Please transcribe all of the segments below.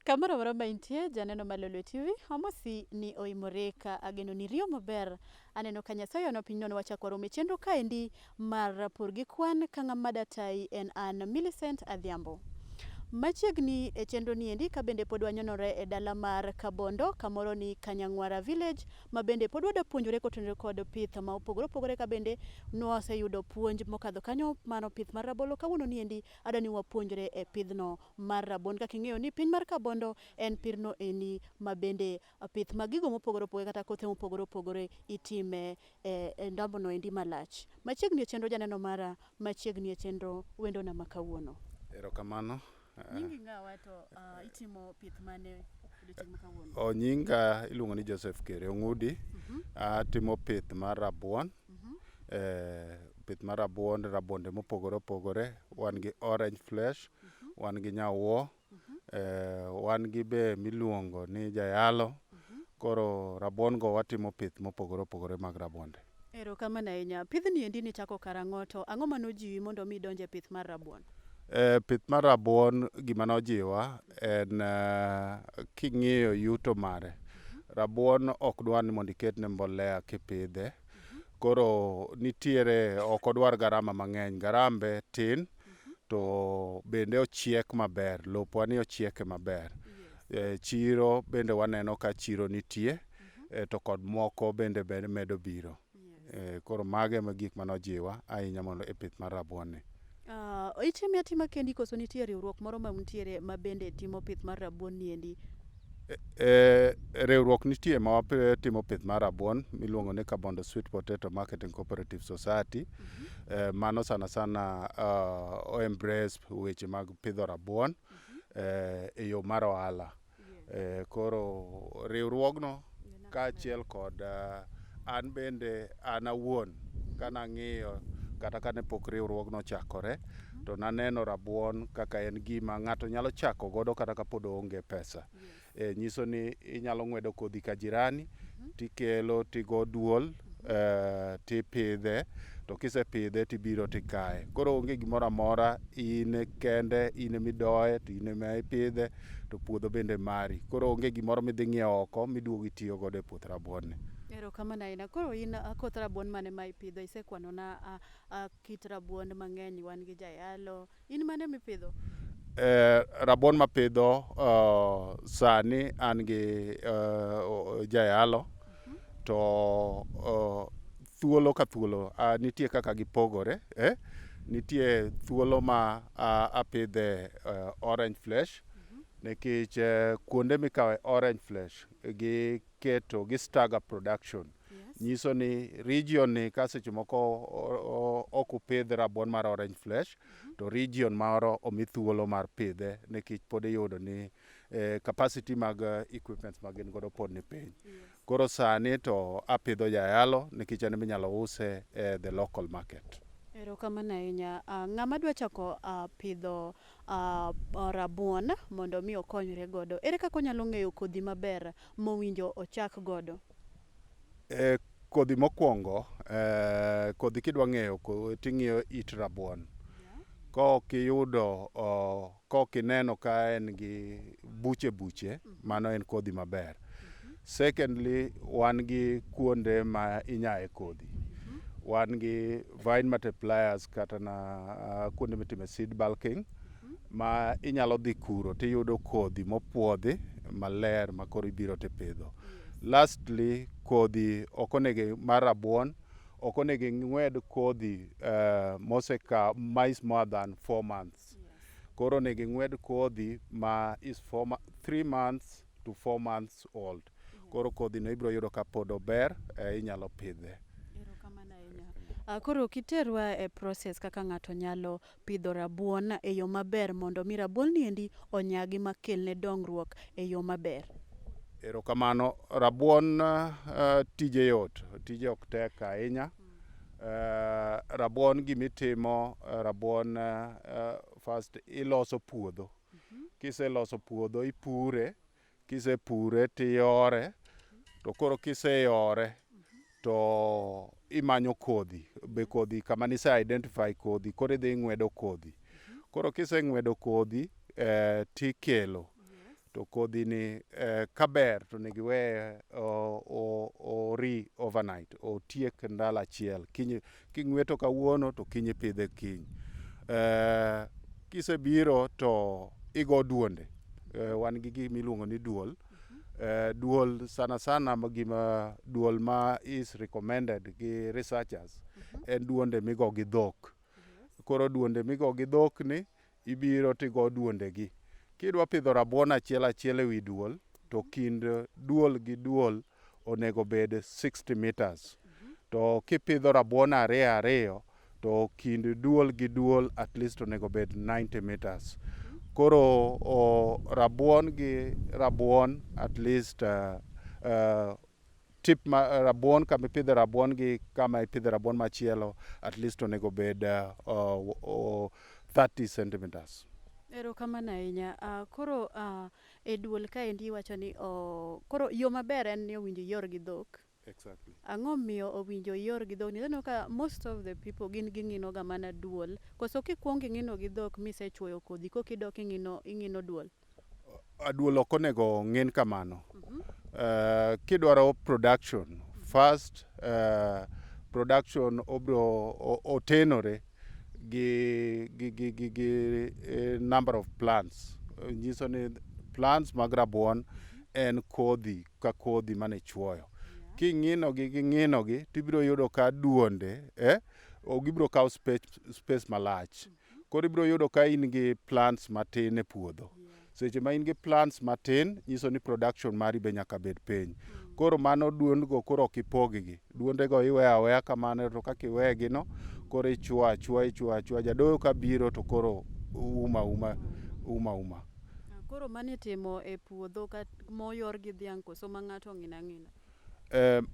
Kamoro amora ma intie, janeno mar Lolwe TV, amosi ni oimore ka ageno ni riyo maber. Aneno ka Nyasaye ono piny nono wachako waromo e chenro kaendi mar pur gi kwan ka ng'ama datayi en an Millicent Adhiambo. Machiegni e chenro ni endi ka bende pod wanyonore e dala mar Kabondo kamoro ni Kanyang'wara village ma bende pod wadwa puonjore kotenore kod pith ma opogore opogore ka bende nwaseyudo puonj mokadho kanyo mano pith mar rabolo. Kawuono ni endi adwa ni wapuonjre e pidhno mar rabuon kaka ing'eyo ni piny mar Kabondo en pirno eni ma bende pith mag gigo mopogore opogore kata kothe mopogore opogore itime e ndambono endi malach. Machiegni e chenro janeno mara, machiegni e chenro wendona ma kawuono. Erokamano. Nyingi ng'awa to itimo pith mane odiochieng' ma kawuono? O nyinga iluongo ni Joseph Kere Ong'udi. Atimo pith mar rabuon. Pith mar rabuon, rabuonde mopogore opogore. Wan gi orange flesh, wan gi nyawuo, wan gi be miluongo ni jayalo. Koro rabuon go watimo pith mopogore opogore mag rabuonde. Erokamano ahinya. Pidhni endi nichako karang'o to ang'o manojiwi mondo mi idonj e pith mar rabuon? Pith mar rabuon gima nojiwa en king'iyo yuto mare. Rabuon ok dwar ni mondo iketne mbolea kipidhe. Koro nitiere ok odwar garama mang'eny, garambe tin to bende ochiek maber, lopwa ni ochieke maber. Chiro bende waneno ka chiro nitie to kod moko bende medo biro. Koro mago ema gik manojiwa ahinya mondo e pith mar rabuon ni. Itime atima kendi koso nitie riwruok moro ma untiere ma bende timo pith mar rabuon ni endi? Riwruok nitie ma watimo pith mar rabuon miluongo ni Kabondo Sweet Potato Marketing Cooperative Society. Mano sana sana o embrace weche mag pidho rabuon e yo mar ohala. Koro riwruogno kaachiel kod an bende an awuon kanang'iyo kata kane pok riwruogno ochakore to naneno rabuon kaka en gima ng'ato nyalo chako godo kata kapod oonge pesa. Nyiso ni inyalo ng'wedo kodhi ka jirani tikelo tigo duol tipidhe to kisepidhe tibiro tikaye. Koro onge gimoro amora, in kende, in emidoye to in ema ipidhe to puodho bende mari. Koro onge gimoro midhi ng'iewo oko miduogo itiyo godo e puoth rabuon ni. Erokamano ahinya. Koro in koth rabuon mane ma ipidho? Isekwanona kit rabuon mang'eny, wan gi jayalo. In mane mipidho? Rabuon mapidho sani an gi jayalo to thuolo ka thuolo nitie kaka gipogore. Nitie thuolo ma apidhe orange flesh nikech kuonde mikawe orange flesh gi keto gi stagger production. Nyiso ni region ni ka seche moko ok upidh rabuon mar orange flesh to region moro omi thuolo mar pidhe nikech pod iyudo ni capacity mag equipments ma gin godo pod ni piny. Koro sani to apidho jayalo nikech en eminyalo use e the local market. Erokamano ahinya. Ng'ama dwa chako pidho rabuon mondo mi okonyre godo, ere kaka onyalo ng'eyo kodhi maber mowinjo ochak godo? Kodhi mokwongo, kodhi kidwa ng'eyo ting'iyo it rabuon. Kok iyudo, kok ineno ka en gi buche buche, mano en kodhi maber. Secondly, wan gi kuonde ma inyaye kodhi. Wan gi vine multipliers kata na kuonde mitime seed bulking ma inyalo dhi kuro tiyudo kodhi mopuodhi maler ma koro ibiro tipidho. Lastly, kodhi ok onego mar rabuon ok onego ing'wed kodhi mosekawo ma is more than 4 months. Koro onego ing'wed kodhi ma is 3 months to 4 months old. Koro kodhi no ibiro yudo ka pod ober, inyalo pidhe. Erokamano ahinya. Koro kiterwa e process kaka ng'ato nyalo pidho rabuon e yo maber mondo mi rabuon ni endi onyagi makelne dongruok e yo maber. Erokamano. Rabuon tije yot, tije ok tek ahinya. Rabuon gimitimo, rabuon first iloso puodho. Kiseloso puodho ipure, kisepure tiyore, to koro kiseyore to imanyo kodhi. Be kodhi kama nise identify kodhi, koro idhi ing'wedo kodhi. Koro kiseng'wedo kodhi tikelo. To kodhi ni kaber to onego iweye ori overnight, otiek ndalo achiel. Kiny king'weto kawuono to kiny ipidhe kiny. Kisebiro to igo duonde. Wan gi gima iluongo ni duol. Duol sana sana gima duol ma is recommended gi researchers en duonde migo gi dhok. Koro duonde migo gi dhok ni ibiro tigo duonde gi. Kidwa pidho rabuon achiel achiel ewi duol to kind duol gi duol onego bed 60 meters. To kipidho rabuon ariyo ariyo to kind duol gi duol at least onego bed 90 meters. Koro rabuon gi rabuon at least tip ma rabuon kama ipidhe rabuon gi kama ipidhe rabuon machielo at least onego bed 30 centimeters. Erokamano ahinya. Koro e duol kaendi iwacho ni koro yo maber en ni owinjo iyor gi dhok. Exactly. Ang'o miyo owinjo iyor gi dhok? Ineno ka most of the people gin ging'ino ga mana duol. Koso kikuongo ing'ino gi dhok misechuoyo kodhi koka idok ing'ino duol? Duol ok onego ng'in kamano. Kidwaro production, first production obro otenore gi number of plants. Nyiso ni plants mag rabuon en kodhi ka kodhi mane ichuoyo. King'ino gi ging'ino gi tibiro yudo ka duonde gibiro kawo space malach. Koro ibiro yudo ka in gi plants matin e puodho. Seche ma in gi plants matin, nyiso ni production mari be nyaka bed piny. Koro mano duondgo koro ok ipog gi. Duondego iweyo aweya kamano to kaka iwegi no, koro ichuo achuoya ichuo achuoya. Jadoyo kabiro to koro uma uma uma uma. Koro mano itimo e puodho moyor gi dhiang' koso ma ng'ato ong'ino ang'ina?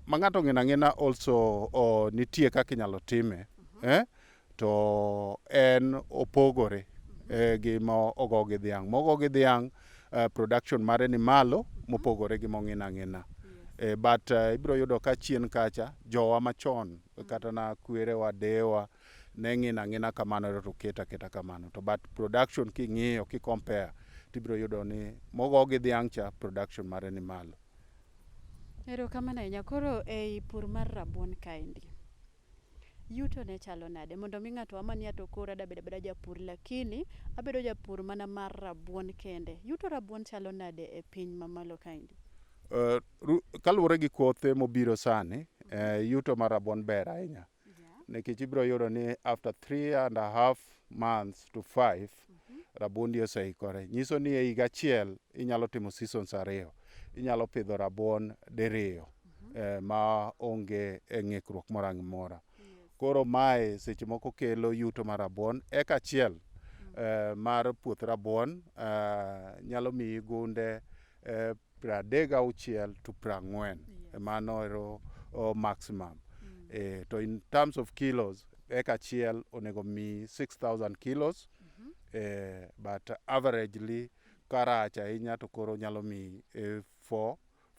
Ma ng'ato ong'ino ang'ina also nitie kaka inyalo time. To en opogore gi ma ogo gi dhiang'. Mogo gi dhiang' production mare ni malo mopogore gi mong'in ang'ina. But ibiro yudo ka chien kacha jowa machon kata na kwerewa, deyewa ne ng'ino ang'ina kamano to keto aketa kamano. To but production king'iyo ki compare tibiro yudo ni mogo gi dhiang' cha production mare ni malo. Erokamano ahinya. Koro ei pur mar rabuon kaendi, yuto ne chalo nade? Mondo mi ng'ato ama ni ato koro adwa bedo abeda japur lakini abedo japur mana mar rabuon kende. Yuto rabuon chalo nade e piny mamalo kaendi? Kaluwore gi kothe mobiro sani, yuto mar rabuon ber ahinya. Nikech ibiro yudo ni after 3.5 months to 5, rabuondi oseikore. Nyiso ni e higa achiel inyalo timo seasons ariyo. Inyalo pidho rabuon diriyo ma onge ng'ikruok moro amora. Koro mae seche moko kelo yuto mar rabuon. Eka achiel mar puoth rabuon nyalo miyi gunde 36 to 40. Mano ero maximum. To in terms of kilos, eka achiel onego miyi 6000 kilos. But averagely karach ahinya to koro nyalo miyi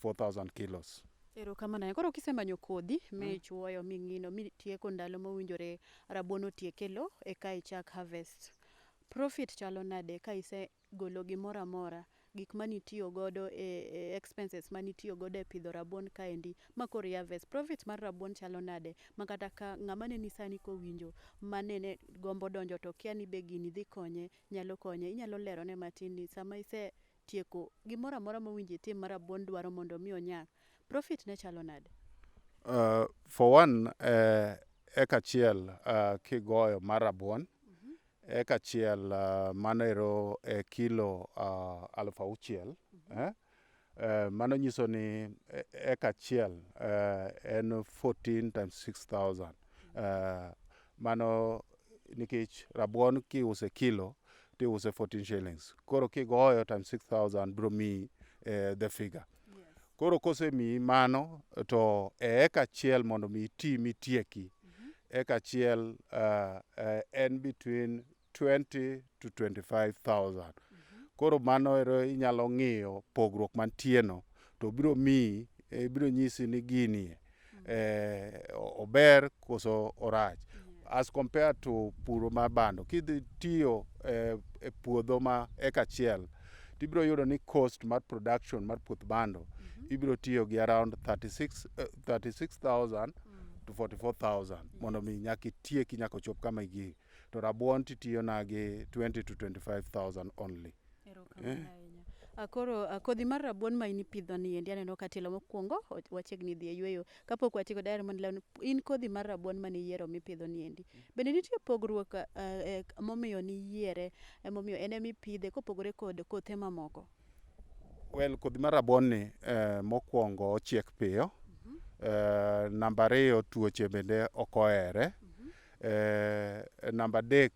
4000 kilos. Erokamano ahinya. Koro kisemanyo kodhi michuoyo ming'ino mitieko ndalo mowinjore rabuon otiek e lo eka ichak harvest. Profit chalo nade ka isegolo gimoro amora gik manitiyo godo e expenses manitiyo godo e pidho rabuon kaendi ma koro i harvest. Profit mar rabuon chalo nade ma kata ka ng'ama neni sani kowinjo manene gombo donjo to kia ni be gini dhi konye nyalo konye. Inyalo lerone matin ni sama isetieko gimoro amora mowinjo itim ma rabuon dwaro mondo mi onyak, profit ne chalo nade? For one, eka achiel kigoyo mar rabuon, eka achiel mano ero e kilo 6,000. Mano nyiso ni eka achiel en 14 times 6000. Mano nikech rabuon kiuse kilo tiuse 14 shillings. Koro kigoyo times 6000 biro miyi the figure. Koro kosemiyi mano to e eka achiel mondo mi iti mitieki, eka achiel en between 20 to 25,000. Koro mano ero inyalo ng'iyo pogruok mantie no to biro miyi biro nyisi ni gini ober koso orach. As compared to puro mar bando. Kidhi tiyo e puodho ma eka achiel Tibiro yudo ni cost mar production mar puoth bando ibiro tiyo gi around 36, 36,000 to 44,000 mondo mi nyaka itieki nyaka ochop kama igik. To rabuon titiyo na gi 20 to 25,000 only. Erokamano ahinya. Koro kodhi mar rabuon ma in ipidho ni endi aneno ka tielo mokwongo wachiegni dhi e yueyo. Kapok watieko daher mondo ilerna in kodhi mar rabuon mane iyiero mipidho ni endi. Bende nitie pogruok momiyo niyiere emomiyo en emipidhe kopogore kod kothe mamoko? Well, kodhi mar rabuon ni mokwongo ochiek piyo. Namba ariyo tuoche bende ok ohere. Namba adek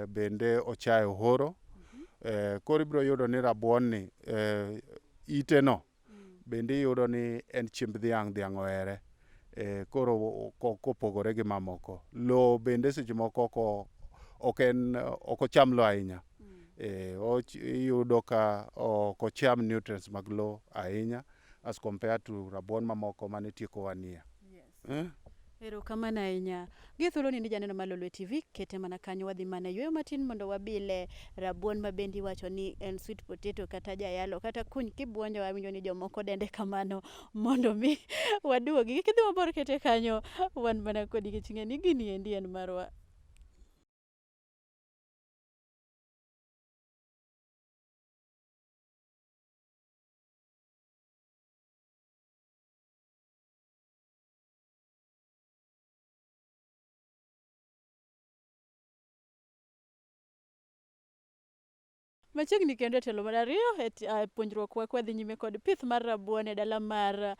bende ochayo horo. Koro ibiro yudo ni rabuon ni ite no bende iyudo ni en chiemb dhiang', dhiang' ohere. Koro kopogore gi mamoko. Lowo bende seche moko ok en ok ocham lowo ahinya. Iyudo ka ok ocham nutrients mag lowo ahinya as compared to rabuon mamoko mane tieko one year. Erokamano ahinya. Gi thuolo ni janeno mar Lolwe TV, kete mana kanyo wadhi mana yueyo matin mondo wabile rabuon ma bende iwacho ni en sweet potato kata jayalo kata kuny kibuonjo awinjo ni jomoko dende kamano mondo mi waduogi. Kik idhi mabor kete kanyo wan mana kodi nikech ing'e ni gini endi en marwa. Machiegni kendo e tielo mar ariyo e puonjruok wa kwadhi nyime kod pith mar rabuon e dala mar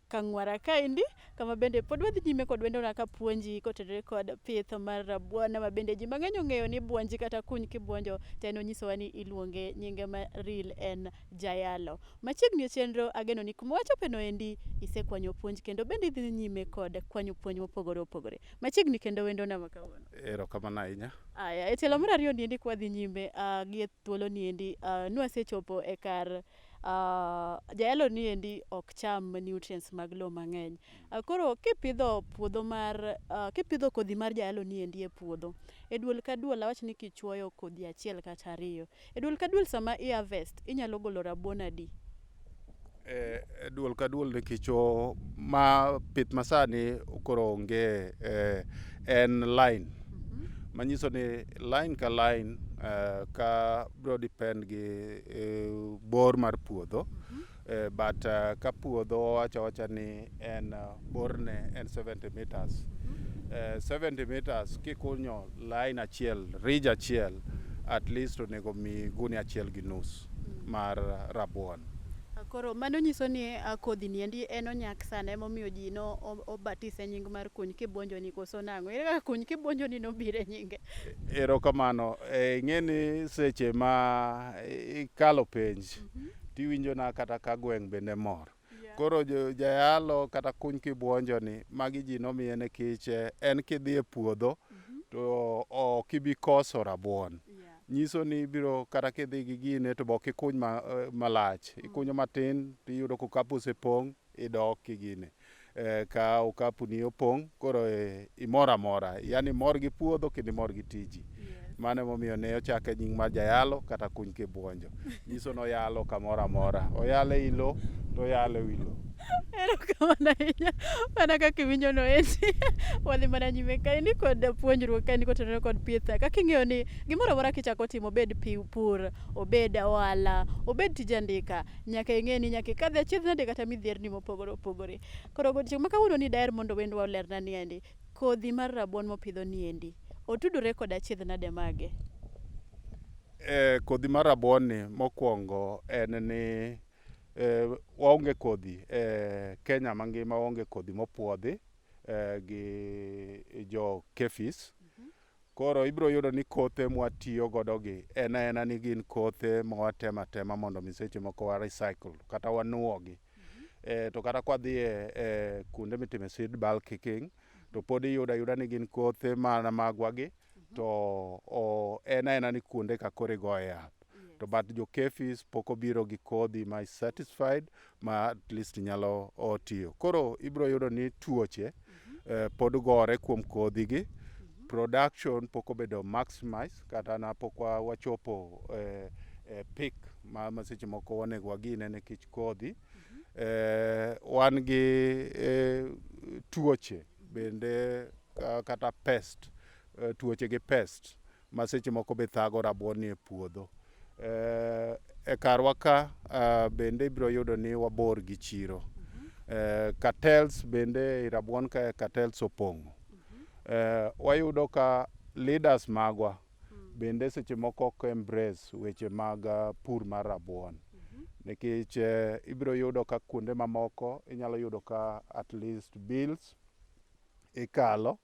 Kang'wara kaendi kama bende pod wadhi nyime kod wendona kapuonji kotenore kod pith mar rabuon ma bende ji mang'eny ong'eyo ni buonji kata kuny kibuonjo to en onyisowa ni iluonge nyinge ma real en Jayalo. Machiegni e chenro ageno ni kuma wachope no endi isekwanyo puonj kendo bende idhi nyime kod kwanyo puonj mopogore opogore. Machiegni kendo wendona ma kawuono. Erokamano ahinya. Aya, e tielo mar ariyo ni endi kwadhi nyime gi e thuolo ni endi nwasechopo e kar jayalo ni endi ok cham nutrients mag lowo mang'eny. Koro kipidho puodho mar kipidho kodhi mar jayalo ni endi e puodho, e duol ka duol awach ni kichuoyo kodhi achiel kata ariyo, e duol ka duol sama i harvest inyalo golo rabuon adi? E duol ka duol nikech ma pith masani koro onge en line. Manyiso ni line ka line ka biro depend gi bor mar puodho. But ka puodho wacho awacha ni en borne en 70 meters. 70 meters kikunyo line achiel, ridge achiel, at least onego mi gunia achiel gi nus mar rabuon. Koro mano nyiso ni kodhi ni endi en onyak sana emomiyo ji no obatise nying mar kuny kibuonjo ni koso nang'o? Ere kaka kuny kibuonjo ni nobiro e nyinge? Erokamano. Ing'e ni seche ma ikalo penj tiwinjo na kata ka gweng' bende mor. Koro jayalo kata kuny kibuonjo ni magi ji nomiye nikech en kidhi e puodho to ok ibi koso rabuon. Nyiso ni ibiro kata kidhi gi gine to be ok ikuny malach. Ikunyo matin tiyudo ka okapu osepong' idok kigine. Ka okapu ni opong' koro imor amora. Yani imor gi puodho kendo imor gi tiji. Mano emomiyo ne ochake nying mar jayalo kata kuny kibuonjo. Nyiso ni oyalo kamoro amora. Oyalo ei lowo to oyalo e wi lowo. Erokamano ahinya. Mana kaka iwinjo no endi. Wadhi mana nyime kaendi kod puonjruok kaendi kotenore kod pith. Kaka ing'eyo ni gimoro amora kichako timo obed pur, obed ohala, obed tij andika, nyaka ing'e ni nyaka ikadh e achiedh nade kata midhierni mopogore opogore. Koro godiechieng' ma kawuono ni daher mondo wendwa olerna ni endi, kodhi mar rabuon mopidho ni endi, otudore kod achiedh nade mage? Kodhi mar rabuon ni mokwongo en ni waonge kodhi Kenya mangima waonge kodhi mopuodhi gi jo KEPHIS. Koro ibiro yudo ni kothe mwatiyo godo gi en aena ni gin kothe ma watemo atema mondo mi seche moko wa recycle kata wanuogi. To kata kwadhi e kuonde mitime seed bulking to pod iyudo ayuda ni gin kothe mana magwa gi to en aena ni kuonde ka koro igoye yath. To but jo KEPHIS pok obiro gi kodhi ma is satisfied ma at least nyalo tiyo. Koro ibiro yudo ni tuoche pod gore kuom kodhi gi. Production pok obedo maximize kata na pok wachopo pick ma seche moko onego wagine nikech kodhi. Wan gi tuoche bende kata pest, tuoche gi pest ma seche moko be thago rabuon ni e puodho. E karwa ka bende ibiro yudo ni wabor gi chiro. Cartels bende i rabuon ka cartels opong'o. Wayudo ka leaders magwa bende seche moko ok embrace weche mag pur mar rabuon. Nikech ibiro yudo ka kuonde mamoko inyalo yudo ka at least bills ikalo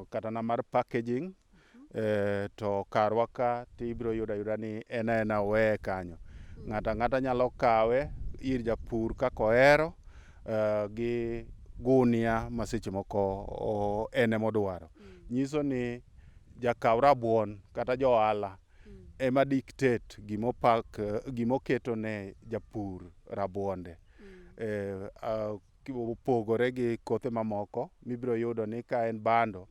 kata na mar packaging, to karwa ka tibiro yudo ayuda ni en aena oweye kanyo. Ng'ato ang'ata nyalo kawe ir japur kaka ohero gi gunia ma seche moko en emodwaro. Nyiso ni jakaw rabuon kata jo ohala ema dictate gimopak gimoketo ne japur rabuonde. Opogore gi kothe mamoko mibiro yudo ni ka en bando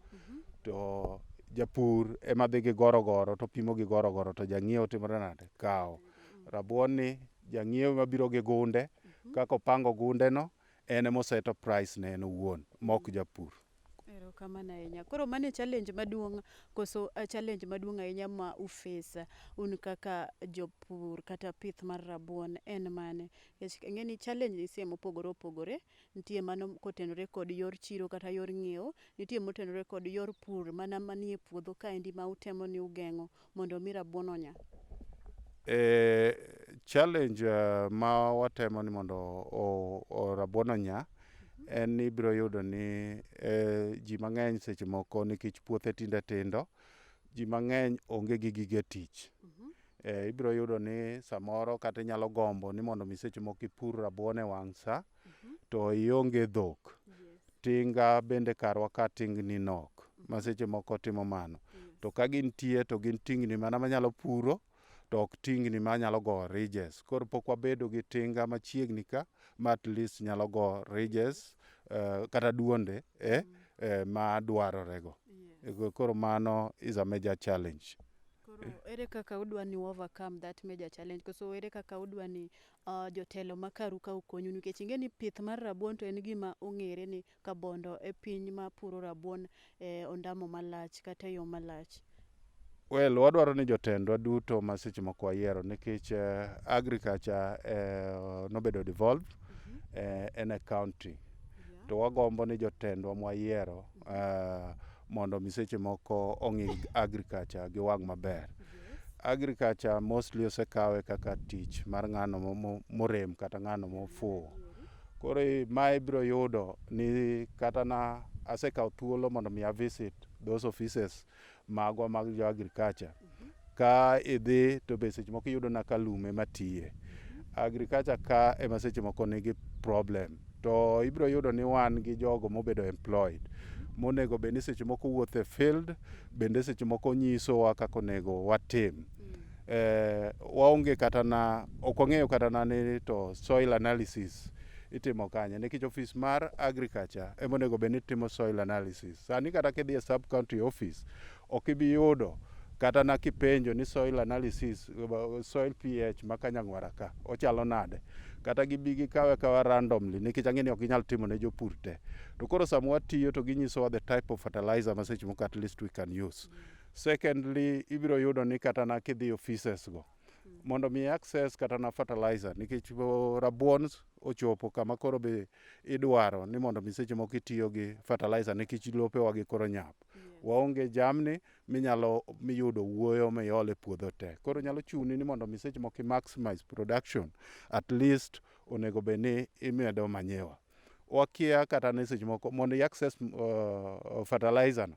to japur ema dhi gi gorogoro to pimo gi gorogoro to jang'iewo timore nade? Kawo. Rabuon ni jang'iewo ema biro gi gunde kaka opango gunde no en emoseto price ne en owuon mok japur. Erokamano ahinya. Koro mano e challenge maduong' koso challenge maduong' ahinya ma uface un kaka jopur kata pith mar rabuon en mane? Nikech ing'e ni challenge nitie mopogore opogore. Nitie mano kotenore kod yor chiro kata yor ng'iewo, nitie motenore kod yor pur mana manie puodho kaendi ma utemo ni ugeng'o mondo mi rabuon onya. Challenge ma watemo ni mondo rabuon onya en ni ibiro yudo ni ji mang'eny seche moko nikech puothe tinde tindo, ji mang'eny onge gi gige tich. Ibiro yudo ni samoro kata inyalo gombo ni mondo mi seche moko ipur rabuon e wang' sa to ionge dhok. Tinga bende karwa ka tingni nok ma seche moko timo mano. To ka gintie to gin tingni mana manyalo puro to ok tingni manyalo go ridges. Koro pok wabedo gi tinga machiegni ka ma at least nyalo go ridges kata duonde ma dwarore go. Koro mano is a major challenge. Koro ere kaka udwa ni overcome that major challenge koso ere kaka udwa ni jotelo ma karu ka okonyu nikech ing'e ni pith mar rabuon to en gima ong'ere ni Kabondo e piny ma puro rabuon e ondamo malach kata e yo malach. Well, wadwaro ni jotendwa duto ma seche moko wayiero nikech agriculture nobedo devolved en a county. To wagombo ni jotendwa mwayiero mondo mi seche moko ong'i agriculture gi wang' maber. Agriculture mostly osekawe kaka tich mar ng'ano morem kata ng'ano mofuwo. Koro ma ibiro yudo ni kata na asekawo thuolo mondo mi a visit those offices magwa mag jo agriculture. Ka idhi to be seche moko iyudo na ka lum ema tiye. Agriculture ka ema seche moko nigi problem. To ibiro yudo ni wan gi jogo mobedo employed. Monego bed ni seche moko wuotho e field, bende seche moko nyisowa kaka onego watim. Waonge kata na, ok wang'eyo kata na ni to soil analysis itimo kanye nikech ofis mar agriculture ema onego bed ni timo soil analysis. Sani kata kidhi e sub county office, ok ibi yudo kata na kipenjo ni soil analysis, soil pH ma Kanyangwara ka ochalo nade. Kata gibi gikawe akawa randomly nikech ang'e ni ok ginyal timo ne jopur te. To koro sama watiyo to ginyisowa the type of fertilizer ma seche moko at least we can use. Secondly, ibiro yudo ni kata na kidhi offices go, mondo mi access kata na fertilizer nikech rabuon ochopo kama koro be idwaro ni mondo mi seche moko itiyo gi fertilizer nikech lopewa gi koro nyap. Waonge jamni minyalo miyudo wuoyo miol e puodho te. Koro nyalo chuni ni mondo mi seche moko i maximize production, at least onego bed ni imedo manyiwa. Wakia kata ni seche moko mondo i access fertilizer no,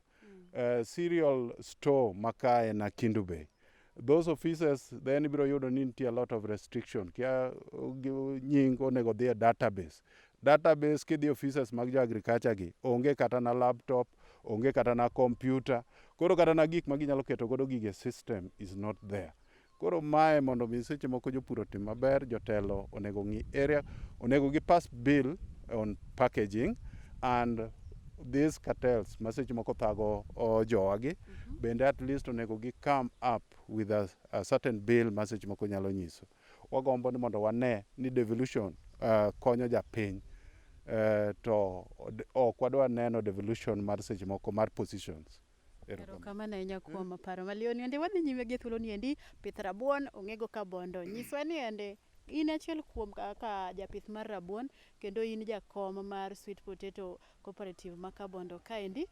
cereal store ma ka en Akindu Bay. Those offices then ibiro yudo ni nitie a lot of restriction. Kia nying onego dhi e database. Database kidhi offices mag jo agriculture gi, onge kata na laptop, onge kata na computer. Koro kata na gik ma ginyalo keto godo gige system is not there. Koro mae mondo mi seche moko jopur otim maber, jotelo onego ng'i area, onego gi pass bill on packaging and These cartels ma seche moko thago jowagi bende at least onego gi come up with a certain bill ma seche moko nyalo nyiso. Wagombo ni mondo wane ni devolution konyo japiny, to ok wadwa neno devolution mar seche moko mar positions. Erokamano ahinya kuom paro maliw ni endi. Wadhi nyime gi thuolo ni endi pith rabuon ong'ego ka bondo. Nyiswa ni endi in achiel kuom kaka japith mar rabuon kendo in jakom mar Sweet Potato Cooperative ma Kabondo kaendi.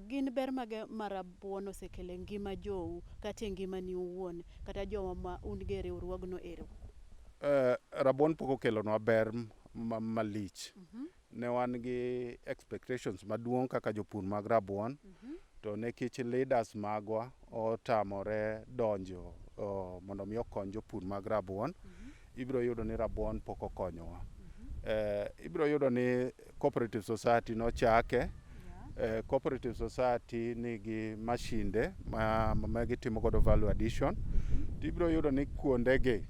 Gin ber mage ma rabuon osekelo e ngima jou kata e ngimani owuon kata jowa ma un go e riwruogno ero? Rabuon pok okelonwa ber malich. Ne wan gi expectations maduong' kaka jopur mag rabuon, to nikech leaders magwa otamore donjo mondo mi okony jopur mag rabuon, ibiro yudo ni rabuon pok okonyowa. Ibiro yudo ni cooperative society nochake. Cooperative society nigi mashinde ma gitimo godo value addition. Tibiro yudo ni kuondegi,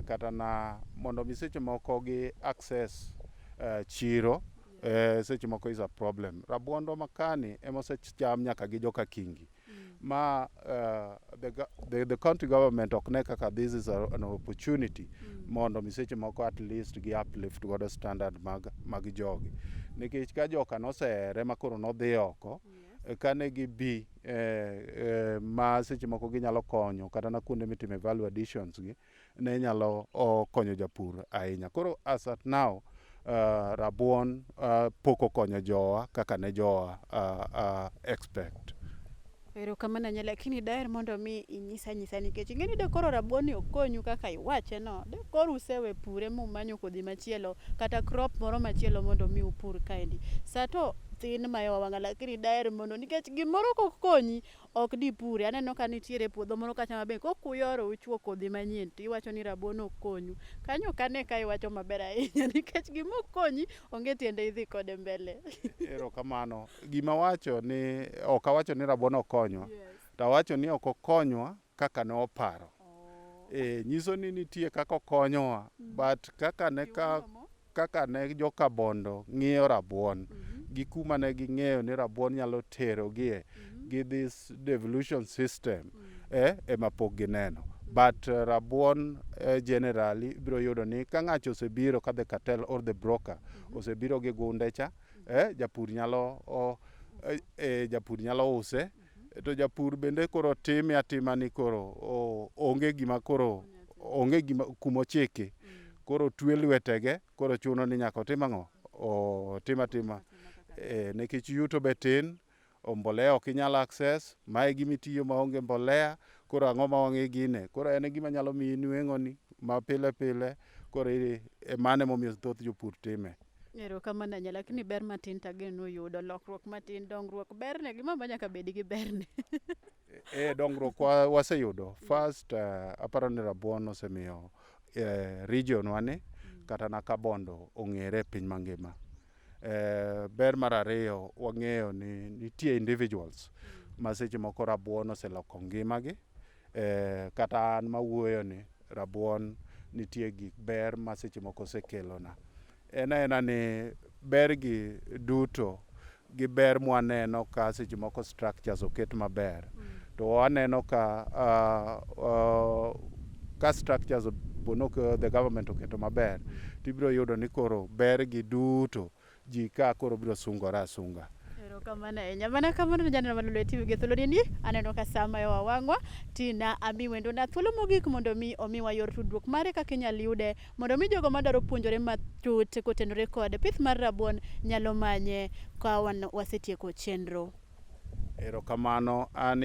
kata na mondo mi seche moko gi access chiro, seche moko is a problem. Rabuondwa makani ema osecham nyaka gi joka Kingi. Ma the county government ok ne kaka this is an opportunity mondo mi seche moko at least gi uplift godo standard mag jogi. Nikech ka joka nosehere ma koro nodhi oko, kane gibi ma seche moko ginyalo konyo kata na kuonde mitime value additions gi, ne nyalo konyo japur ahinya. Koro as at now, rabuon pok okonyo jowa kaka ne jowa expect. Erokamano ahinya, lakini daher mondo mi inyisa anyisa, nikech ing'e ni de koro rabuon ni ok konyu kaka iwache no, de koro usewe pure mumanyo kodhi machielo kata crop moro machielo mondo mi upur kaendi. Sa to thin mayowa wang'a, lakini daher mondo, nikech gimoro kok konyi ok dipure. Aneno ka nitiere puodho moro kacha maber kok uyoro uchuo kodhi manyien to iwacho ni rabuon ok konyu. Kanyo ok ane ka iwacho maber ahinya, nikech gima ok konyi onge tiende idhi kode mbele. Erokamano. Gima wacho ni ok awacho ni rabuon ok konywa. To awacho ni ok okonywa kaka ne waparo. E, nyiso ni nitie kaka okonyowa, but kaka ne joka Bondo ng'iyo rabuon gi kuma ne ging'eyo ni rabuon nyalo terogie gi this devolution system ema pok gineno. But rabuon, generally ibiro yudo ni ka ng'acho osebiro, ka the cartel or the broker osebiro gi gunde cha, japur nyalo use, to japur bende koro time atima ni koro onge gima, koro onge gima kumochiki, koro twe lwetege, koro chuno ni nyaka otim ang'o, otim atima, nikech yuto be tin, mbolea ok inyal access, mae gima itiyo maonge mbolea. Koro ang'o ma wang'e gine? Koro en e gima nyalo miyi nweng'o ni ma pile pile. Koro mano emomiyo thoth jopur time. Erokamano ahinya, lakini ber matin tageno nuyudo lokruok matin, dongruok berne gima ma nyaka bed gi berne. E, dongruok waseyudo. First, aparo ni rabuon osemiyo region wa ni kata na Kabondo ong'ere e piny mangima. Ber mar ariyo, wang'eyo ni nitie individuals ma seche moko rabuon oseloko ngimagi. Kata an mawuoyo ni rabuon nitie gik ber ma seche moko osekelona. En aena ni ber gi duto gi ber mwaneno ka seche moko structures oket maber, to waneno ka structures pono the government oketo maber, tibiro yudo ni koro ber gi duto ji ka koro biro sungore asunga. Erokamano ahinya. Mana kamano janeno Malolo TV gi thuolo ni aneno ka sama e wang'wa tina ami wendo na thuolo mogik mondo mi omiwa yor tudruok mare kaka inyalo yude, mondo mi jogo madwaro puonjore matut kotenore kod pith mar rabuon nyalo manye ka wan wasetieko chenro. Erokamano. An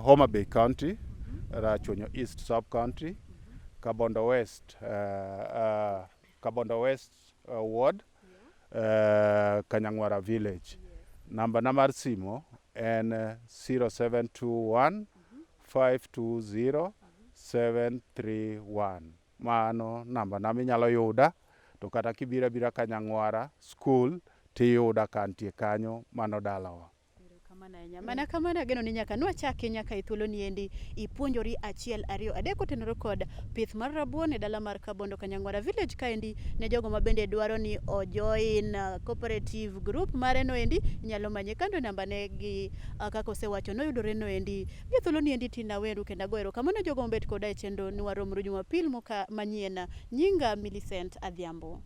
Homa Bay County, Rachuonyo East Sub County, Kabondo West Ward, Kanyangwara Village. Namba na mar simo en 0721 520 731. Mano namba na minyalo yuda, to kata kibiro abira Kanyangwara school tiyuda ka antie kanyo, mano dalawa. Erokamano. Erokamano ahinya. Mana kamano ageno ni nyaka nwachaki nyaka e thuolo ni endi ipuonjori achiel ariyo adek kotenore kod pith mar rabuon e dala mar Kabondo Kanyangwara village kaendi ne jogo ma bende dwaro ni ojoin cooperative group mare no endi inyalo manye kando namba ne gi kaka osewacho noyudore no endi. Gi thuolo ni endi tin aweru kendo ago erokamano jogo mobet koda e chenro ni waromru Jumapil moka manyien. Nyinga Millicent Adhiambo.